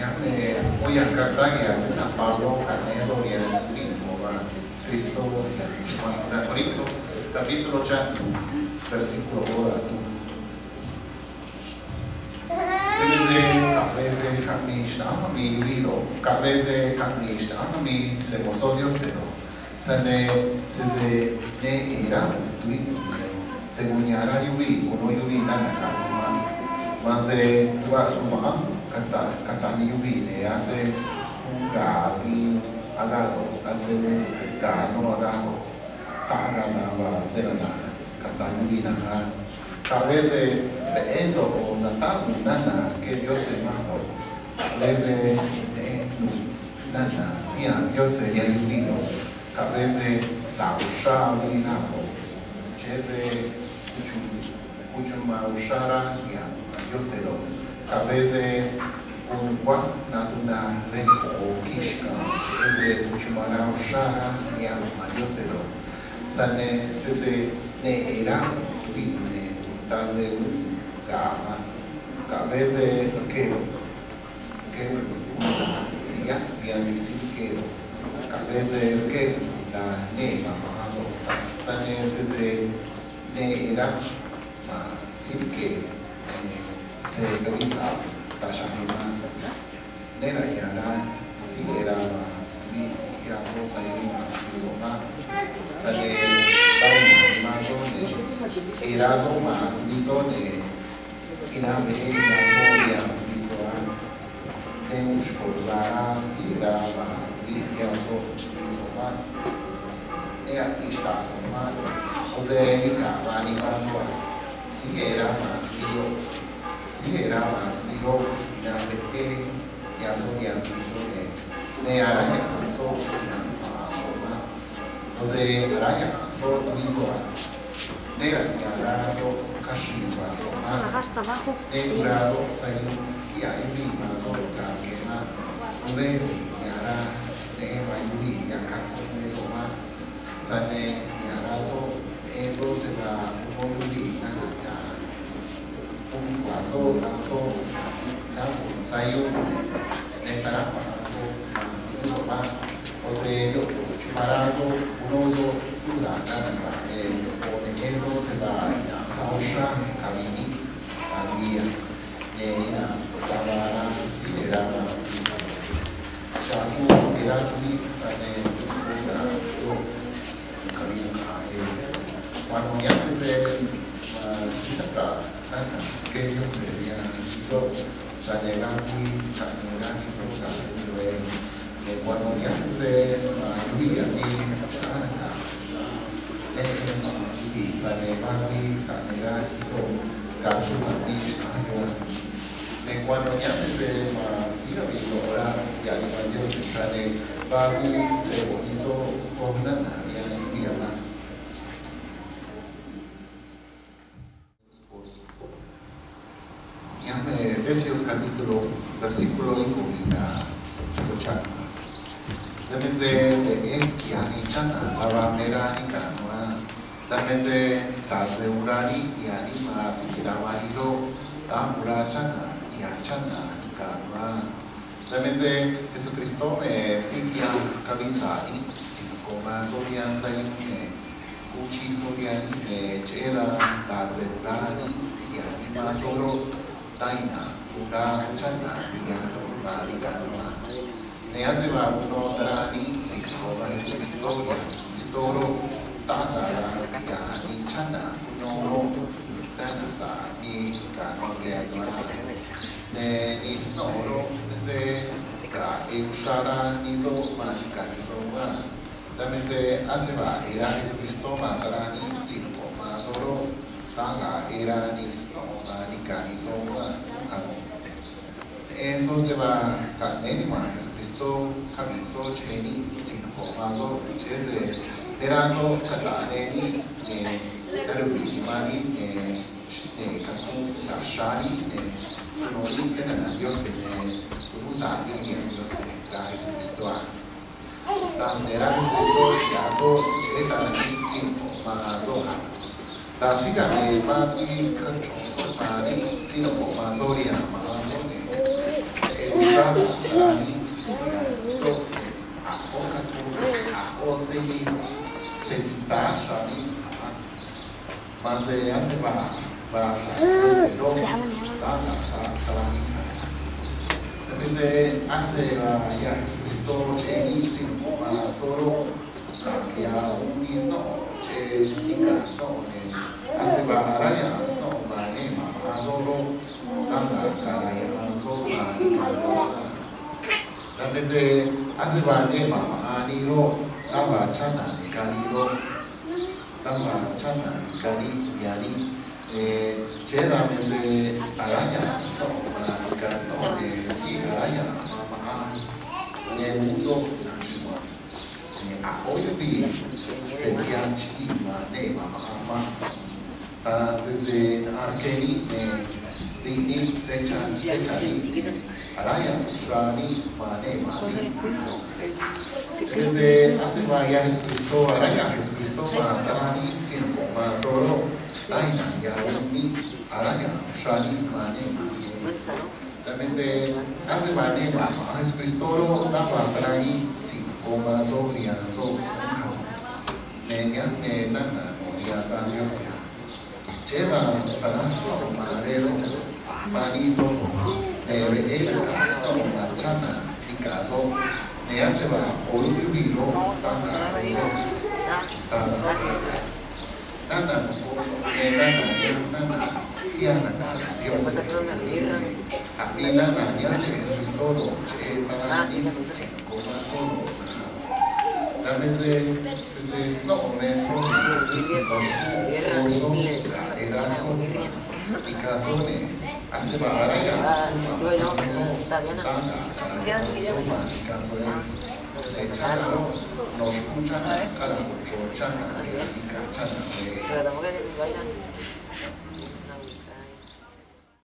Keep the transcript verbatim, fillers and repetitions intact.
Ya̱nj me uun ya̱nj cartá quiꞌya̱j síí cuꞌna̱j Pabló caꞌnéé soꞌ rihaan yuvii̱ noco̱o man Cristó ya̱nj chumanꞌ cuꞌna̱j Corinto, capítulo chihá nu̱u̱, versículo uno ga̱ tuj. Dan me se caꞌve̱e se caꞌmi̱i̱ xnaꞌánj man me yuvii̱ do̱ꞌ, caꞌve̱e se caꞌmi̱i̱ xnaꞌánj man me se mo̱zó Diose̱ do̱ꞌ, Tza̱j ne̱ sese ne ꞌe̱e̱ rá ꞌu̱nj tuvíꞌ ꞌu̱nj, ne̱ se̱ gu̱un ya̱ rá yuvii̱ cuno̱ yuvii̱ nana̱ caꞌmi̱i̱ man. Ma̱an se tuꞌva suun ma̱ꞌánj cata̱j, cata̱j nij yuvii̱, ne̱ ase uun ga̱ tuviꞌ agaꞌ do̱ꞌ, ase uun ga̱ nó agaꞌ do̱ꞌ, taꞌ agaꞌ na̱nj vaa se na̱nj cata̱j yuvii̱ na̱nj á. Caꞌve̱e se veꞌé ndo̱ꞌ ꞌo̱ natáꞌ nu̱ꞌ nana̱ rque Diose̱ manj do̱ꞌ, caꞌve̱e se veꞌé nu̱ꞌ nana̱ tihaa̱n Diose̱ rihaan yuvii̱ do̱ꞌ, caꞌve̱e se sa̱ꞌ uxrá uviꞌ naaꞌ do̱ꞌ, cheꞌé se cuchuma̱n uxrá rá rihaan Diose̱ do̱ꞌ, caꞌve̱e se guun cuaj na tuꞌna rej coꞌo̱ quij xca̱a̱n, cheꞌé se cuchuma̱n rá uxrá rá rihaan Diose̱ do̱ꞌ. Tza̱j ne̱ sese ne ꞌe̱e̱ rá tuviꞌ, ne̱ taj se uun ga̱ man. Caꞌve̱e se rqué rqué ꞌu̱nj cuenta̱ si̱j yáꞌ rihaan nij síí rqué do̱ꞌ, caꞌve̱e se rqué ꞌu̱nj nda̱a nee̱ ma̱a̱n ma̱a̱n do̱ꞌ, tza̱j ne̱ sese ne ꞌe̱e̱ rá ma̱a̱n síí rqué, ne̱ se̱ caviꞌ sa̱ꞌ ta̱j xa̱ꞌ nimán. Né naya̱a̱ rá síí ꞌe̱e̱ rá ma̱a̱n tuviꞌ quiꞌyaj soꞌ sayuun ma̱a̱n tuviꞌ soꞌ maꞌ. Tza̱j ne̱ vaa nimán soꞌ, ne̱ ꞌe̱e̱ rá soꞌ ma̱a̱n tuviꞌ soꞌ, ne̱ inaj veꞌé inaj soꞌ rihaan tuviꞌ soꞌ á. Ne uun xco̱ vaa rá síí ꞌe̱e̱ rá ma̱a̱n tuviꞌ quiꞌyaj soꞌ tuviꞌ soꞌ maꞌ. Ne aꞌmii xta̱ꞌ soꞌ maꞌ. ꞌO̱ se nica̱ vaa nimán soꞌ a. Síí ꞌe̱e̱ rá ma̱a̱n tuviꞌ yoꞌ, síí ꞌe̱e̱ rá ma̱a̱n tuviꞌ yoꞌ, inaj veꞌé quiꞌyaj soꞌ rihaan tuviꞌ soꞌ, ne̱ ne aráyaꞌa̱nj soꞌ inaj ma̱a̱n soꞌ maꞌ. ꞌO̱ se aráyaꞌa̱nj soꞌ tuviꞌ soꞌ a. Né naya̱a̱n rá soꞌ caxri̱i̱ vaa soꞌ maꞌ. Ne guun rá soꞌ sayuun quiꞌya̱j yuvii̱ man soꞌ ga̱ rque̱ maꞌ. ꞌO̱ veꞌ si̱j ya̱ rá neꞌen man yuvii̱ ya̱ cacunꞌ me soꞌ maꞌ. Tza̱j ne̱ ya̱ rá soꞌ neꞌen soꞌ se vaa uun yuvii̱ nana̱ ya̱ guun cua̱ soꞌ, rá soꞌ, rá soꞌ sayuun, ne̱ ne ta̱ranꞌ ma̱a̱n soꞌ ma̱a̱n tinúú soꞌ maꞌ. ꞌO̱ se yoꞌ chumanꞌ rá soꞌ unó soꞌ tuꞌ da̱j nana̱ sa̱ꞌ, ne̱ yoꞌ neꞌen soꞌ se vaa ina̱nj saꞌ uxrá cavi̱i̱ níꞌ, cavi̱i̱ a. Ne̱ ina̱nj taj vaa rá síí ꞌe̱e̱ rá ma̱a̱n tuviꞌ. Xa̱ꞌ suun ꞌe̱e̱ rá tuviꞌ, tza̱j ne̱ yoꞌ yoꞌ cavi̱i̱ na̱nj aꞌe̱e̱. Cuano̱ yánj me se síí nata̱ꞌ nana̱ rque Diose̱ rihaan nij soꞌ, tza̱j ne̱ vaa güii caꞌne̱ꞌ rá nij soꞌ ga̱ suun yoꞌ ei. Ne̱ cuano̱ yánj me se yuvii̱ yaꞌ me xnáꞌanj naca̱, neꞌen maꞌa̱n yuvii̱, tza̱j ne̱ vaa güii caꞌne̱ꞌ rá nij soꞌ ga̱ suun aꞌmii xnáꞌanj yoꞌ a. Ne̱ cuano̱ yánj me se ma̱a̱n síí avi̱i̱ do̱ꞌ rá ya̱ yuꞌva Diose̱, tza̱j ne̱ vaa güii se ꞌo̱ nij soꞌ coj nana̱ rihaan yuvii̱ aꞌ maꞌ. Yanj me Efesios capítulo uno, versículo uno hasta ocho. Dan me se veꞌé quiꞌya̱j nii chana̱ vaa vaa me rá niꞌ ga̱ nuá. Dan me se nda̱a se uun rá níꞌ quiꞌya̱j níꞌ man síí ꞌni̱j raꞌa man nij roꞌ, da̱nj uun rá chana̱ quiꞌya̱j chana̱ niꞌ ga̱ nuá. Dan me se Jesucristó me síí quiꞌyaj caviꞌ sa̱ꞌ níꞌ si̱j noco̱ꞌ man soꞌ rihaan sayuun, ne̱ guun chij soꞌ rihaan níꞌ, ne̱ cheꞌé dan nda̱a se uun rá níꞌ quiꞌya̱j níꞌ man soꞌ roꞌ, dan ina̱nj uun rá chana̱ quiꞌya̱j roꞌ, vaa niꞌ ga̱ nuá. Ne̱ ase vaa uno taranꞌ níꞌ si̱j noco̱ꞌ man Jesucristó rihaan Jesucristó roꞌ, taj nda̱a rá quiꞌya̱j níꞌ chana̱ cuno roꞌ, nana̱ sa̱ꞌ nii ga̱ nuá rihaan nuá. Ne̱ nij snóꞌo roꞌ, me se ga̱ ꞌe̱e̱ uxrá rá nij soꞌ man nica̱ nij soꞌ maꞌ. Dan me se ase vaa ꞌe̱e̱ rá Jesucristó man taranꞌ níꞌ si̱j noco̱ꞌ man soꞌ roꞌ, taj nga̱ ꞌe̱e̱ rá nij snóꞌo man nica̱ nij soꞌ maꞌ. Neꞌen soꞌ se vaa caꞌnéé Nimán Jesucristó cavi̱ꞌ soꞌ cheꞌé níꞌ si̱j noco̱ꞌ man soꞌ, cheꞌé se me rá soꞌ cata̱ꞌ ne níꞌ, ne̱ ta̱ruvi̱ꞌ nimán níꞌ, ne̱ ne̱ cacunꞌ ta̱j xráá níꞌ, ne̱ cuno níꞌ síí na̱na̱ Diose̱, ne̱ cu̱nuû sa̱ꞌ níꞌ rihaan Diose̱, rá Jesucristó a. Dan me rá Jesucristó quiꞌya̱j soꞌ cheꞌé taranꞌ níꞌ si̱j noco̱ꞌ man soꞌ a. Dan síí caꞌne̱ꞌ man güii cachro̱n soꞌ man níꞌ si̱j noco̱ꞌ man soꞌ rihaan ma̱ꞌán soꞌ, ne̱ ꞌe̱e̱ rá ta̱ꞌ ta̱ níꞌ soꞌ, ne̱ a̱ ꞌó cacunꞌ a̱ ꞌó sé níꞌ se̱ ti̱ta̱ xra̱ níꞌ maꞌa̱n. Ma̱an se ase vaa vaa sa̱ꞌ Yaꞌanj roꞌ, ta̱ꞌ ta̱ sa̱ꞌ ta̱ níꞌ a. Dan me se ase vaa ya̱ Jesucristó cheꞌé níꞌ sinó man soꞌ roꞌ, da̱j quiꞌya̱j uún níꞌ snóꞌo cheꞌé nica̱ snóꞌo, ne̱ ase vaa ará ya̱ snóꞌo vaa neꞌej ma̱n ma̱ꞌa̱n soꞌ roꞌ, da̱j ga̱a̱ cara̱a̱ yaꞌan soꞌ vaa nica̱ soꞌ a. Dan me se ase vaa neꞌej ma̱n ma̱ꞌa̱n níꞌ roꞌ, da̱j vaa chana̱ nica̱ níꞌ roꞌ, da̱j vaa chana̱ nica̱ níꞌ rihaan níꞌ, ne̱ cheꞌé dan me se ará ya̱ snóꞌo vaa nica̱ snóꞌo, ne̱ síí ará ya̱ man ma̱ꞌa̱n, ne̱ uún soꞌ na̱nj chumanꞌ. Ne̱ a̱ ꞌó yuvii̱ se̱ quiꞌyaj chiꞌii̱ ma̱n neꞌej ma̱n ma̱ꞌa̱n maꞌ. Tana̱nj sese naꞌaan rque níꞌ, ne̱ riꞌ níꞌ se cha̱ se cha̱ níꞌ, ne̱ ará ya̱ xrá níꞌ ma̱n neꞌej ma̱n níꞌ. Sese ase vaa ya̱ Jesucristó, ará ya̱ Jesucristó vaa taranꞌ níꞌ sinó man soꞌ roꞌ, daj ina̱nj ya̱ uún níꞌ ará ya̱ xrá níꞌ ma̱n neꞌej ma̱n níꞌ. Dan me se ase vaa neꞌej ma̱n ma̱ꞌa̱n Jesucristó roꞌ, da̱j vaa taranꞌ níꞌ sinó man soꞌ rihaan soꞌ a. Ne̱ nihánj me nana̱ no̱ rihaan Danj Yaꞌanj a. Cheꞌé dan ta̱ranꞌ snóꞌo man rey roꞌ, man níꞌ soꞌ, ne̱ veꞌé naca̱ snóꞌo man chana̱ nica̱ soꞌ, ne̱ ase vaa ꞌo̱ yuvii̱ roꞌ, da̱j ga̱a̱ soꞌ, taj Danj Yaꞌanj a. Nana̱ noco̱ꞌ me nana̱ nihánj nana̱ ti̱haa̱ nana̱ Yaꞌanj a. Aꞌmii nana̱ nihánj cheꞌé Jesucristó roꞌ, cheꞌé taranꞌ níꞌ sinó man soꞌ roꞌ a. Dan me se sese snóꞌo me soꞌ, ne̱ ꞌo̱ soꞌ ga̱a̱ ꞌe̱ rá soꞌ nica̱ soꞌ, ne̱ ase vaa ará ya̱ soꞌ ma̱n ma̱ꞌa̱n soꞌ roꞌ, da̱j ga̱a̱ cara̱a̱ yaꞌan soꞌ ma̱n nica̱ soꞌ a. Ne̱ chana̱ roꞌ, no̱ xcúún chana̱ cara̱a̱ ro̱j chana̱, ne̱ nica̱ chana̱, ne̱